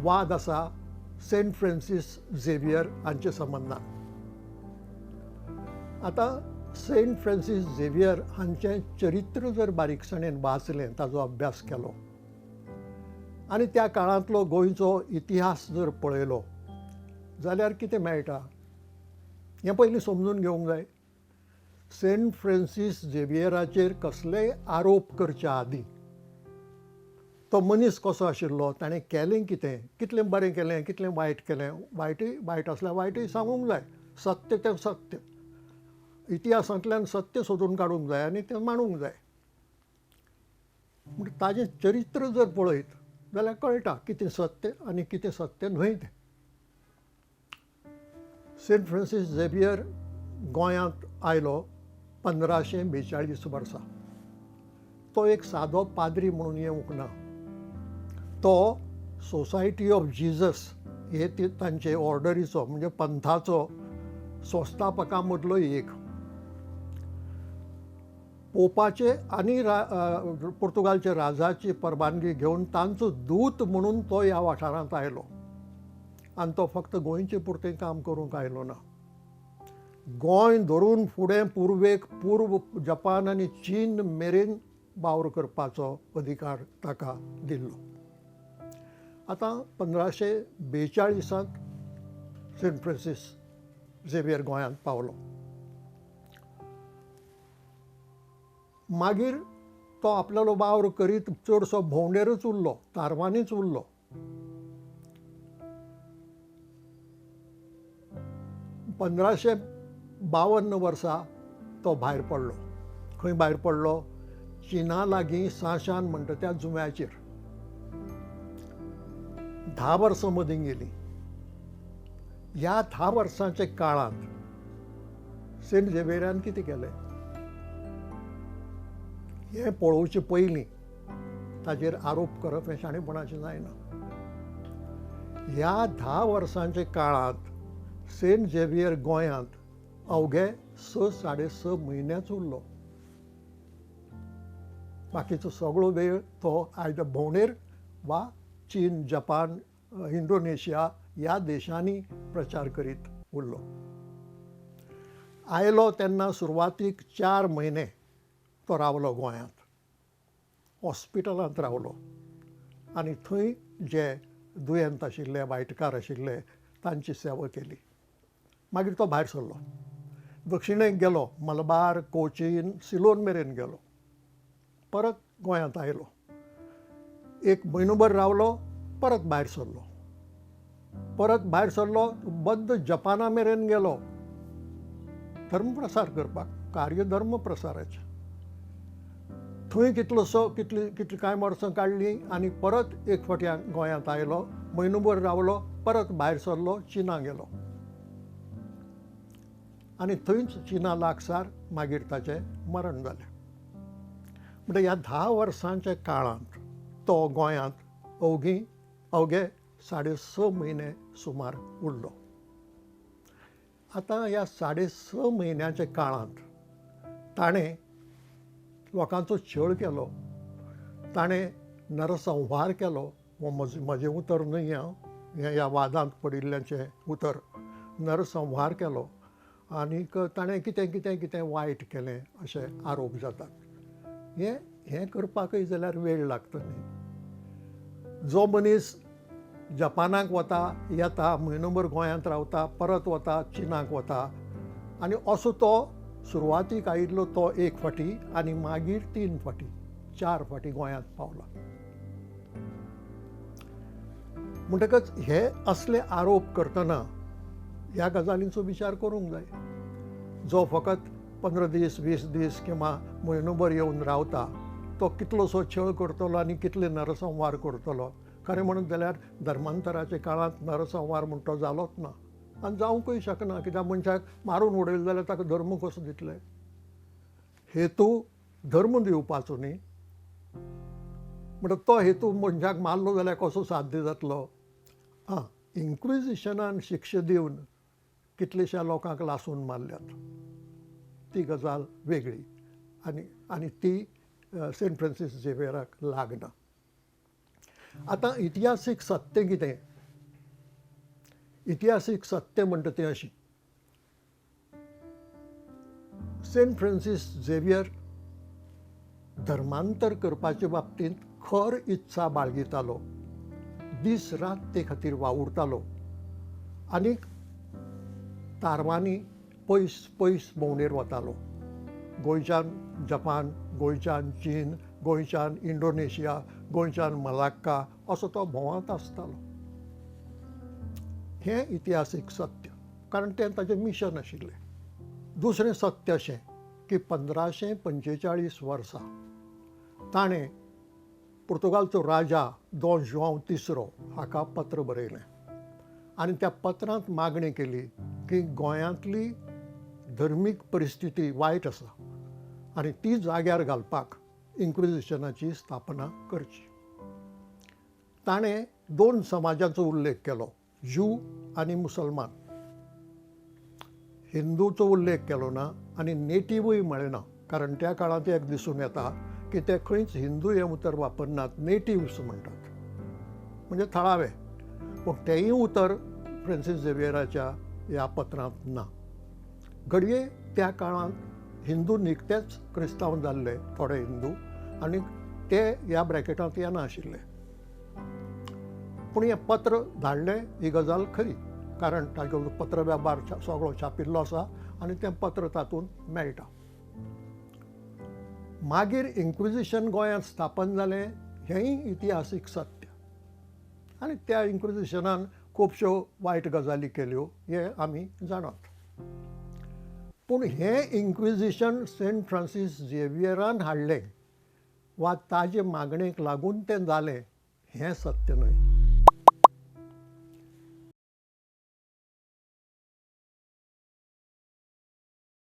वाद आसा Saint Francis Xavier हांचे संबंदान. आतां सेंट फ्रांसीस झेवियर हांचें चरित्र जर बारीकसाणेन वाचलें, ताजो अभ्यास केलो आनी त्या काळांतलो गोंयचो इतिहास जर पळयलो जाल्यार कितें मेळटा हें पयलीं समजून घेवंक जाय. सेंट फ्रांसीस झेवियराचेर कसलेय आरोप करच्या आदीं तो मनीस कसो आशिल्लो, ताणें केलें कितें, कितलें बरें केलें, कितलें वायट केलें, वायटय वायट आसल्यार वायटय सांगूंक जाय. सत्य तें सत्य, इतिहासांतल्यान सत्य सोदून काडूंक जाय आनी तें मांडूंक जाय. म्हण ताजें चरित्र जर पळयत जाल्यार कळटा कितें सत्य आनी कितें सत्य न्हय तें. सेंट फ्रांसीस झेवियर गोंयांत आयलो 1542 वर्सा. तो एक सादो पाद्री म्हणून येवंक ना, तो सोसायटी ऑफ जिजस हे तांचे ऑर्डरीचो म्हणजे पंथाचो संस्थापकां मदलो एक. पोपाचे आनी पुर्तुगालचे राजाची परवानगी घेवन तांचो दूत म्हणून तो ह्या वाठारांत आयलो आनी तो फक्त गोंयचे पुरतें काम करूंक आयलो ना. गोंय धरून फुडें पुर्वेक पूर्व जपान आनी चीन मेरेन वावर करपाचो अधिकार ताका दिल्लो. आतां 1542 सेंट फ्रांसीस झेवियर गोंयांत पावलो. मागीर तो आपल्यालो वावर करीत चडसो भोंवडेरच उरलो, तारवांनीच उरलो. 1552 वर्सा तो भायर पडलो. खंय भायर पडलो? चीना लागीं साशान म्हणटा त्या जुंव्याचेर. 10 वर्सां मदीं गेलीं. ह्या 10 वर्सांच्या काळांत सेंट झेवियरान कितें केलें हें पळोवचें पयलीं ताजेर आरोप करप हें शाणेपणाचें जायना. ह्या 10 वर्सांच्या काळांत सेंट झेवियर गोंयांत अवघे 6 साडे 6 म्हयनेच उरलो. बाकीचो सगळो वेळ तो आयदर भोंवडेर वा चीन, जपान, इंडोनेशिया ह्या देशांनी प्रचार करीत उरलो. आयलो तेन्ना सुरवातीक 4 म्हयने तो रावलो गोंयांत, हॉस्पिटलांत रावलो आनी थंय जे दुयेंत आशिल्ले, वायटकार आशिल्ले तांची सेवा केली. मागीर तो भायर सरलो, दक्षिणेक गेलो, मलबार, कोचीन, सिलोन मेरेन गेलो. परत गोंयांत आयलो, 1 म्हयनोभर रावलो, परत भायर सरलो. परत भायर सरलो, बद्द जपाना मेरेन गेलो धर्मप्रसार करपाक, कार्यधर्म प्रसाराचें. थंय कितलोसो कितली कितली कांय वर्सां काडलीं आनी परत एक फावटी गोंयांत आयलो, म्हयनोभर रावलो, परत भायर सरलो, चीना गेलो आनी थंयच चीना लागसार मागीर ताचें मरण जालें. म्हणटा ह्या 10 वर्सांच्या काळांत तो गोंयांत अवघे 6.5 म्हयने सुमार उरलो. आतां ह्या 6.5 म्हयन्याच्या काळांत ताणें लोकांचो छळ केलो, ताणें नरसंहार केलो. हो म्हजें उतर न्हय, हें ह्या वादांत पडिल्ल्याचें उतर. नरसंहार केलो आनीक ताणें कितें कितें कितें वायट केलें अशे आरोप जातात. हें करपाकय जाल्यार वेळ लागता न्ही. जो मनीस जपानाक वता, येता, म्हयनोभर गोंयांत रावता, परत वता, चीनाक वता आनी असो तो सुरवातीक आयिल्लो तो 1 फावटी आनी मागीर 3 फावटी 4 फावटी गोंयांत पावला. म्हणटकच हे असले आरोप करतना ह्या गजालींचो विचार करूंक जाय. जो फकत 15 दीस 20 दीस किंवा म्हयनोभर येवन रावता तो कितलोसो छळ करतलो आनी कितले नरसंहार करतलो. खरें म्हणत जाल्यार धर्मांतराच्या काळांत नरसंहार म्हण तो जालोच ना आनी जावंकूय शकना, कित्याक मनशाक मारून उडयलो जाल्यार ताका धर्म कसो दितले? हेतू धर्म दिवपाचो न्ही, म्हणटा तो हेतू मनशाक मारलो जाल्यार कसो साध्य जातलो? आं, इन्क्विजिशनान शिक्षा दिवन कितलेश्या लोकांक लासून मारल्यात, ती गजाल वेगळी आनी आनी ती सेंट फ्रांसीस झेवियराक लागना. आतां इतिहासीक सत्य कितें इतिहासीक सत्य म्हणटा तें अशें, सेंट फ्रांसीस झेवियर धर्मांतर करपाचे बाबतींत खर इत्सा बाळगितालो, दीस रात ते खातीर वावुरतालो आनी तारवांनी पयस पयस भोंवडेर वतालो. गोंयच्यान जपान, गोंयच्यान चीन, गोंयच्यान इंडोनेशिया, गोंयच्यान मलाक्का असो तो भोंवत आसतालो. हें इतिहासीक सत्य, कारण तें ताजें मिशन आशिल्लें. दुसरें सत्य अशें की 1545 वर्सा ताणें पुर्तुगालचो राजा दोन जुआंव तिसरो हाका पत्र बरयलें आनी त्या पत्रांत मागणी केली की गोंयांतली धर्मीक परिस्थिती वायट आसा आनी ती जाग्यार घालपाक इन्क्विजिशनाची स्थापना करची. ताणें दोन समाजांचो उल्लेख केलो, ज्यू आनी मुसलमान. हिंदूचो उल्लेख केलो ना आनी नेटिवूय म्हळें ना, कारण त्या काळांत एक दिसून येता की ते खंयच हिंदू हें उतर वापरनात, नेटिव्स म्हणटात, म्हणजे थळावे. पूण तेंय उतर फ्रांसीस झेवियराच्या ह्या पत्रांत ना. घडये त्या काळांत हिंदू निकतेच क्रिस्तांव जाल्ले, थोडे हिंदू, आनी ते ह्या ब्रॅकेटांत येनाशिल्ले. पूण हें पत्र धाडलें ही गजाल खरी, कारण ताजो पत्र वेव्हार सगळो छापिल्लो आसा आनी तें पत्र तातूंत मेळटा. मागीर इन्क्विजिशन गोंयांत स्थापन जालें हेंय इतिहासीक सत्य, आनी त्या इन्क्विजिशनान खुबश्यो वायट गजाली केल्यो हें आमी जाणात. पूण हें इन्क्विजिशन सेंट फ्रांसीस झेवियरान हाडलें वा ताजे मागणेक लागून तें जालें हें सत्य न्हय.